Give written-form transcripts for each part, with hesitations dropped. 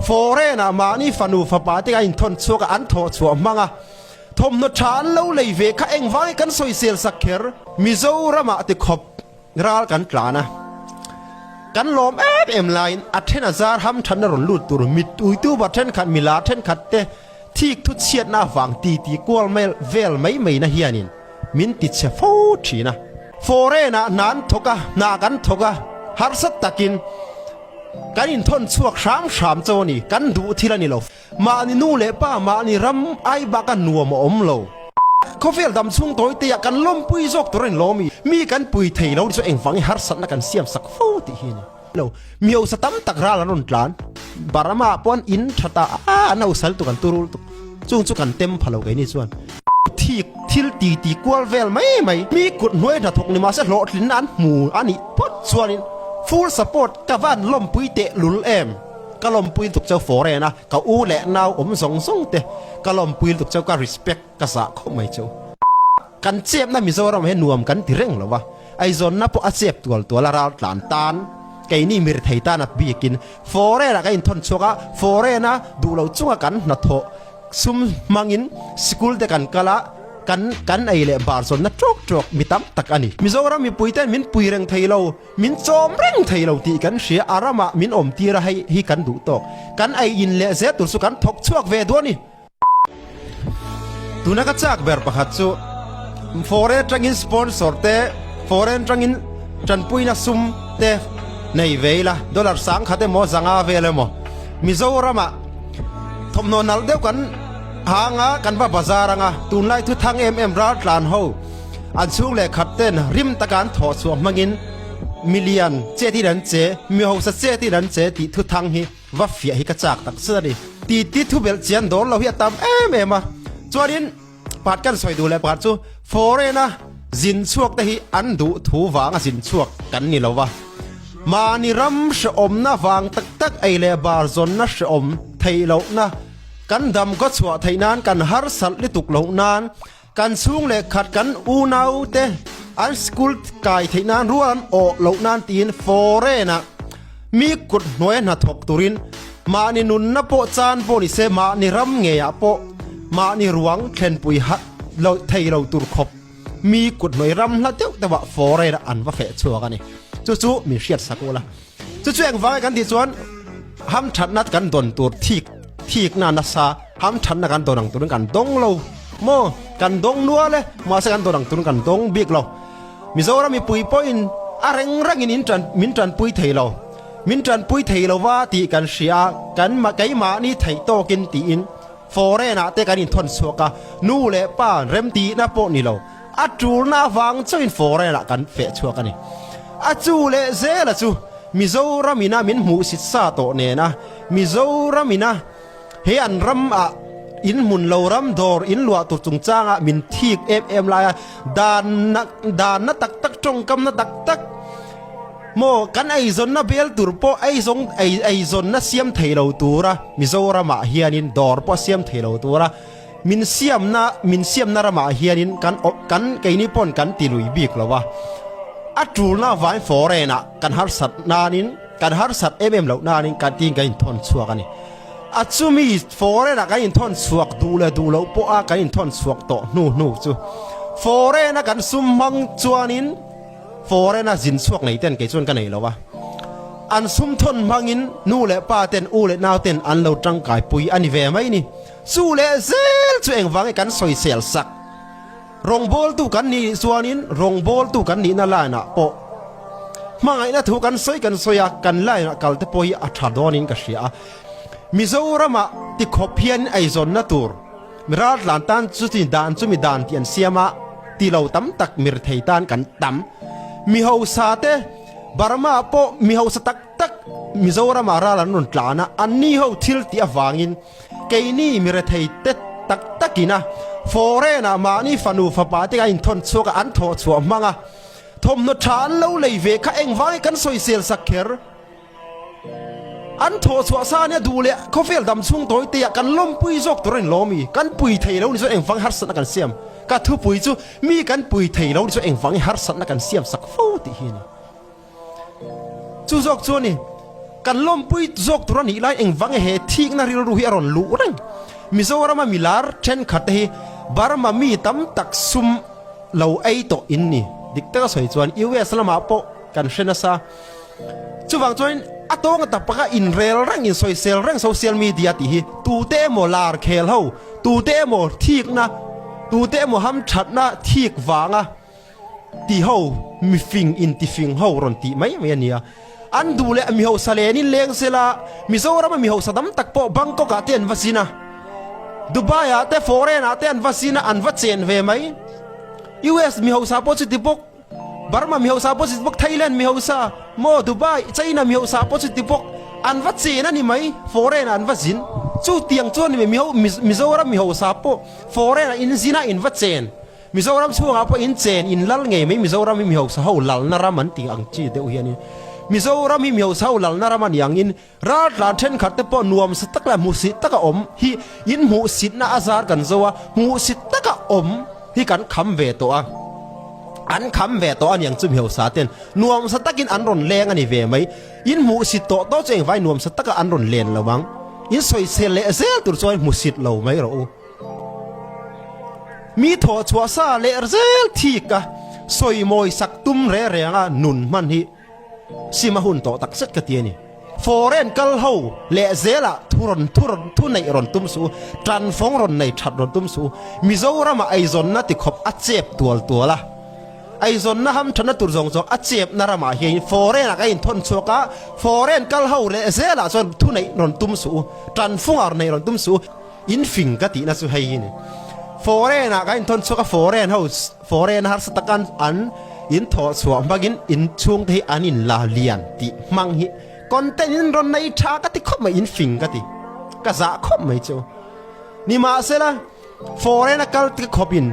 Foreign ah mahni fanu fapa te a inthawn chhuak a, an thawh chhuah hmang a, thawmhnaw tha an lo lei ve kha engvangin kan sawisel sak kher? Mizoramah ti khawp ral kan tlan a, kan lawm em em laiin a then a zar ham thatna rawn lut tur mit uituber thenkhat milar thenkhat te thik thu chhiatna avang ti ti kual vel mai mai na hianin min ti chhe fo thin a. Foreign ah hna an thawk a, hna kan thawk a, harsa takin kan inthawn chhuak hram hram chauh a ni, kan duh thil a ni lo. Mahni nu leh pa, mahni ram ai baka nuam a awm lo. Khawvel dam chhung tawi te ah kan lawmpui zawk tur a ni lo mi? Mi kan pui thei lo ni chu engvang i harsatna kan siam sak fo tih hi a ni lo. Mi hausa tam tak ral an rawn tlan. Burma ah pawh an in that a, an hausa lutuk an turul tuk. Chung chu kan tem pha lo keini chuan. Thik thil ti ti kual vel mai mai. Mi kut hnuai hnathawk ni mahse hlawhtlinna an hmu a nih phawt chuanin full support ka van lawmpui teh lul em. Ka lawmpui lutuk cheu foreign a, ka u leh nau awm zawng zawng te ka lawmpui lutuk cheu ka respect ka zah khawp mai cheu. Kan chepna Mizoram hi nuam kan ti reng lo a, eizawnna pawh a chep tual tual a ral tlan tan keini mirthei tan a bikin foreign ah kan inthawn chhuak a, foreign a duh lo chunga kan hnathawh sum hmangin sikul te kan kal a, kan kan ei leh bar zawnna tawk tawk mi tam tak a ni. Mizoram mipui ten min pui reng thei lo. Min chawm reng thei lo tih kan hria, a ramah min awm tir a hei hi kan duh tawk. Kan ei in leh zel tur chu kan thawk chhuak ve duh a ni. Tuna ka chak ber pakhat chu foreign atangin sponsor te, foreign atangin tanpuina sum te nei ve ila, dollar sangkhat emaw zanga vel emaw Mizoramah thawmhnaw nalh deuh kan hang a, kan va bazar anga tunlai thu thang em em raltlan ho, An chhung leh khat ten rim taka an thawh chhuah hmangin milian che tin an che, mi hausa che tin an che tih thu thang hi va fiah hi ka chak tak zet a ni. Ti ti thu belh chian dawr lo hi a tam em em a. Chuanin pakhat kan sawi duh leh pakhat chu foreign a zin chhuak te hi an duh thu vanga zin chhuak kan ni lo va. Mahni ram hrehawmna vang tak tak ei leh bar zawnna hrehawm theih lohna kan dam kaw chhuah theih nan kan harsat lutuk loh nan Kan chhung leh khat kan unau te an school kai theih nan rual an awh loh nan tiin foreign ah mi kut hnuai a hnathawk turin mahni nunna pawh chan pawh ni se mahni ram ngei ah pawh mahni ruang thlenpui lo thei lo tur khawp mi kut hnuai ram hla deuh deuh ah foreign ah an va feh chhuak a ni. Chu chu min hriat sak ula. Chu chu engvang e kan tih chuan hamthatna kan dawn tur thik thikna nasa hamthatna kan dawn ang turin kan dawng lo maw kan dawng nual e mahse kan dawn ang turin kan dawng bik lo Mizoram mipui pawhin a reng rengin in tan min tanpui thei lo min tanpui thei lo va tih kan hria a kan keimahni theih tawkin tiin foreign ah te kan inthawn chhuak a nu leh pa remtihna pawh ni lo. A tulna avang chauhin foreign ah kan feh chhuak a ni. A chu leh zela chu Mizoram ina min hmuhsit sa tawh nena Mizoram ina he an ram ah in hmun lo ram dawr in luah tur chungchanga min thik em em laia dan na dan na tak tak tawngkam na tak tak maw kan eizawnna bel tur pawh eizawng ei eizawnna siam thei lo tura Mizoram ah hianin dawr pawh siam thei lo tura Min siamna min siamna ramah hianin kan kan keini pawn kan ti lui bik lo a, a tulna avangin foreign ah kan harsat nanin kan harsat em em loh nanin kan tiin kan inthawn chhuak a ni. A chumi foreign ah kan inthawn chhuak duh leh duh loh pawha kan inthawn chhuak tawh hnu hnu chu foreign a kan sum hmang chuanin foreign a zin chhuak nei ten kei chuan ka nei lo a, an sum thawn hmangin nu leh pa ten u leh nau ten an lo tangkai pui a ni ve mai ni. Chu leh zel chu engvang nge kan sawisel sak? Rawngbawltu kan nih chuanin rawngbawltu kan nihna line ah pawh hmangaihna thu kan sawi kan sawi a, kan line ah kal te pawh hi a tha dawnin ka hria a. Mizoramah tikhawp hian eizawnna tur mi raltlan tan chuti dan chumi dan tih an siam a, ti lo tam tak mirthei tan kan tam. Mi hausa te Burma ah pawh mi hausa tak tak Mizoramah ral an rawn tlan a, anni ho thil tih avangin Keini mi rethei te tak takin a foreign ah mahni fanu fapa te an inthawn chhuak a, an thawh chhuah hmang a, thawmhnaw tha an lo lei ve kha engvang nge kan sawisel sak kher? An thawh chhuah sa ania duh leh khawvel dam chhung tawi te ah kan lawmpui zawk tur a ni lo mi? Kan pui thei lo ni chuan engvang nge harsatna kan siam? Ka thupui chu mi kan pui thei lo ni chuan engvang nge harsatna kan siam sak fo tih hi a ni. Chu zawk chu a ni. Kan lawmpui zawk tur a nih lai engvang he thikna rilru hi a rawn luh reng. Mizorama milar thenkhat te hi Burma mi tam tak sum lo ei tawh in ni. Dik taka sawi chuan US lamah pawh kan hre nasa. Chuvang chuanin a tawnga tak pakha inrel reng, insawisel reng social media tih hi tute emaw lar khel ho, tute emaw thikna, tute emaw hamthatna thik vanga ti ho, mifing intifing ho rawn tih mai mai a nia. An duh leh mi hausa lenin leng sela, Mizorama mi hausa tam tak pawh Bangkok ah te an va zin a, Dubai ah te foreign ah te an va zin a, an va chen ve mai. US mi hausa pawh chuti bawk. Burma mi hausa pawh chuti bawk, Thailand mi hausa maw, Dubai, China mi hausa pawh chuti bawk, an va chen a ni mai, foreign ah an va zin. Chutiang chuan ni mai, Mizoram mi hausa pawh foreign ah in zin a in va chen. Mizoram chhungah pawh in chen, in lal ngei mai, Mizoram hi mi hausa ho lalna ram an tih ang chi deuh hianin Mizoram hi mi hausa ho lalna ram a ni angin Raltlan thenkhat te pawh nuamsa tak leh hmuhsit taka awm hi in hmuhsitna a zar kan zo a, hmuhsit taka awm hi kan kham ve tawh a, an kham ve tawh a niang chu mihausa ten nuamsa takin an rawn leng a ni ve mai, in hmuhsit tawh tawh chu engvai nuamsa taka an rawn len lo ang, in sawisel leh zel tur chuan hmuhsit lo mai rawh u. Mi thawh chhuah sa leh zel thik a, sawimawi sak tum reng reng a nun hman hi. Sim a hun tawh tak zet ka ti a ni. Foreign kal ho leh zelah thu rawn thu rawn thu neih rawn tum suh u, tanfawng rawn nei that rawn tum suh u. Mizoramah eizawnna ti khawp a chep tual tual a, eizawnna hamthatna tur zawng zawng a chepna ramah hian foreign ah ka inthawn chhuak a, foreign kal ho leh zelah chuan thu neih rawn tum suh u, tanfawng ah neih rawn tum suh u. In fing ka tihna chu hei hi ni. Foreign ah ka inthawn chhuak a, foreign ho Foreign harsa takan an in thawh chhuah hmangin in chhungte hi an in la lian tih hmang hi content in rawn nei tha ka ti khawp mai, in fing ka ti, ka zah khawp mai chu. Nimahsela, foreign a kal te khawp in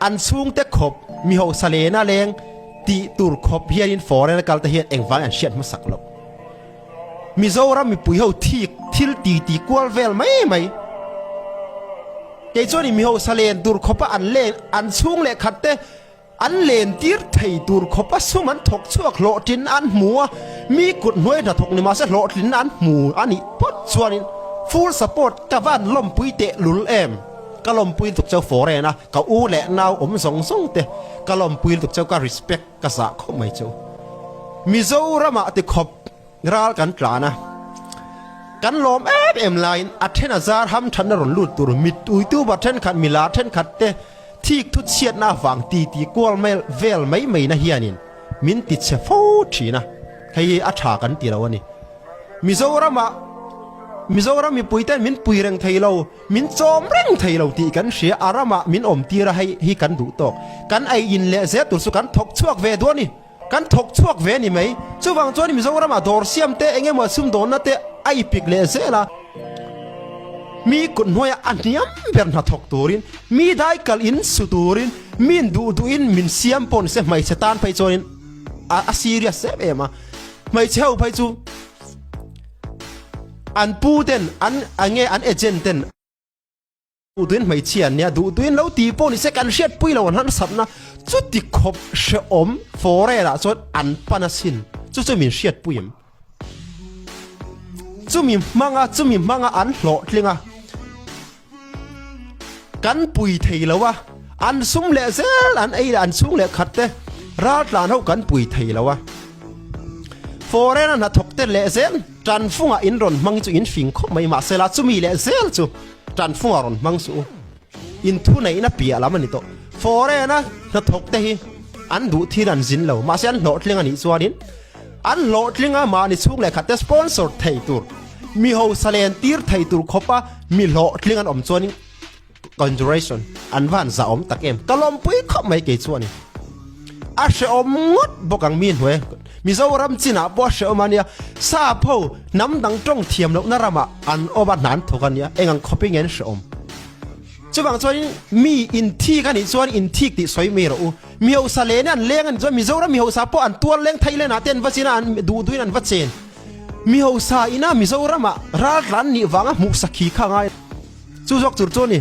an chhungte khawp mi hausa lena leng tih tur khawp hian in foreign a kal te hian engvang an hriat hmasak loh. Mizoram mipui ho thik thil ti ti kual vel mai mai. Kei chuan i mihosa len tur khawpa an len an chhung leh khat te an len tir thei tur khawpa sum an thawk chhuak hlawhtlin an hmu a, mi kut hnuai hnathawk ni mahse hlawhtlin an hmu a nih phawt chuanin full support ka van lawmpui teh lul em. Ka lawmpui lutuk cheu foreign a ka u leh nau awm zawng zawng te ka lawmpui lutuk cheu ka respect ka zah khawp mai cheu. Mizoramah ti khawp Ral kan tlan a, kan lawm em em laiin a then a zar ham thatna rawn lut tur mit uituber thenkhat milar thenkhat te thik thu chhiatna avang ti ti kual mel vel mai mai na hianin min ti chhe fo thin a, hei hi a tha kan ti lo a ni. Mizoramah Mizoram mipui ten min pui reng thei lo, min chawm reng thei lo tih kan hria, a ramah min awm tir a hei hi kan duh tawk, kan ei in leh zel tur chu kan thawk chhuak ve duh a ni. Kan thawk chhuak ve a ni mai. Chuvang chuan Mizoramah dawr siam te eng emaw sumdawnna te a ipik leh zel a. Mi kut hnuaiah a hniam ber hna thawk turin, mi dai kal in su turin, min duh duhin min siam pawh ni se hmeichhe tan phei chuanin a serious em em a. Hmeichhe ho phei chu an pu ten an enge an agent ten. Duh duhin hmeichhia an nia, duh duhin lo tih pawh ni se kan hriatpui lo an harsatna chuti khawp hrehawm foreign ah chuan an pan asin chu chu min hriatpui em? Chumi hmanga chumi hmanga an hlawhtling a, kan pui thei lo a, an sum leh zel an ei leh an chhung leh khat te raltlan ho kan pui thei lo a, foreign a hnathawk te leh zel tanfungah in rawn hmang hi chu in fing khawp mai mahsela chumi leh zel chu Tanfung a rawn hmang suh u. In thuneihna piah lam a ni tawh. Foreign-a hnathawk te hi an duh thil an zin lo. Mahse an hlawhtling a nih chuanin an hlawhtling a mahni chhung leh khat te sponsor thei tur, mi hausa len tir thei tur khawpa mi hlawhtling an awm chuanin conjuration an va han zahawm tak em. Ka lawmpui khawp mai kei chuanin. A hrehawm ngawt bawk ang mi hnuai. Mizoram chinah pawh a hrehawm a nia, sap ho hnam dang tawng thiam lohna ramah an awm a, hna an thawk a nia, eng ang khawpin nge an hrehawm? Chuvang chuanin mi inthik a nih chuan inthik tih sawi mai rawh u. Mi hausa leh an leng a nih chuan Mizoram mi hausa pawh an tuar leng Thailand ah te an va chin a, an duh duhin an va chen. Mi hausa ina Mizoramah raltlan nih vanga hmuh sakhi kha a ngai. Chu zawk tur chu a ni.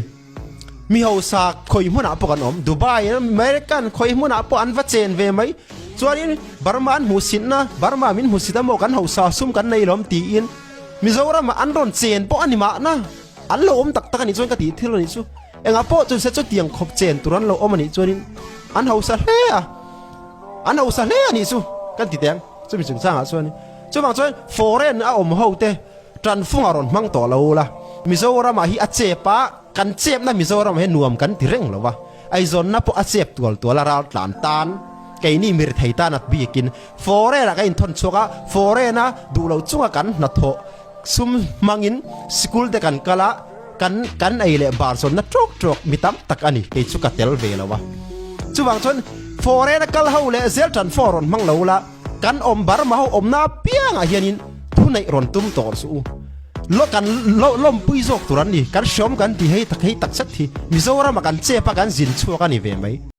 Mi hausa khawi hmunah pawh kan awm, Dubai, American khawi hmunah pawh an va chen ve mai. Chuanin Burma an hmuhsitna, Burma min hmuhsit a maw kan hausa sum kan nei lawm tiin Mizoramah an rawn chen pawh a ni mahna. An lo awm tak tak a nih chuan ka tih thil a nih chu. Engah pawh chuan se chutiang khawp chen tur an lo awm a nih chuanin an hausa hle a, an hausa hle a nih chu kan ti teh ang chumi chungchangah chuan. Chuvang chuan foreign a awm ho te tanfung a rawn hmang tawh lo la, Mizoramah hi a chep a, kan chepna Mizoramah hian nuam kan ti reng lo va, eizawnna pawh a chep tual tual a ral tlan tan keini mirthei tan a bikin foreign ah kan inthawn chhuak a, foreign a duh loh chunga kan hnathawh Sum hmangin sikul te kan kal a, kan kan ei leh bar zawnna tawk tawk mi tam tak a ni, kei chu ka tel ve lo a. Chuvang chuan foreign a kal ho leh zel tan fawr rawn hmang lo la, kan awm Burma ho awmna apiangah hianin thu neih rawn tum tawh suh u. Lo kan lo lawmpui zawk tur an ni, kan hreawm kan ti hei tak hei tak zet hi Mizorama kan chep a kan zin chhuak a ni ve mai.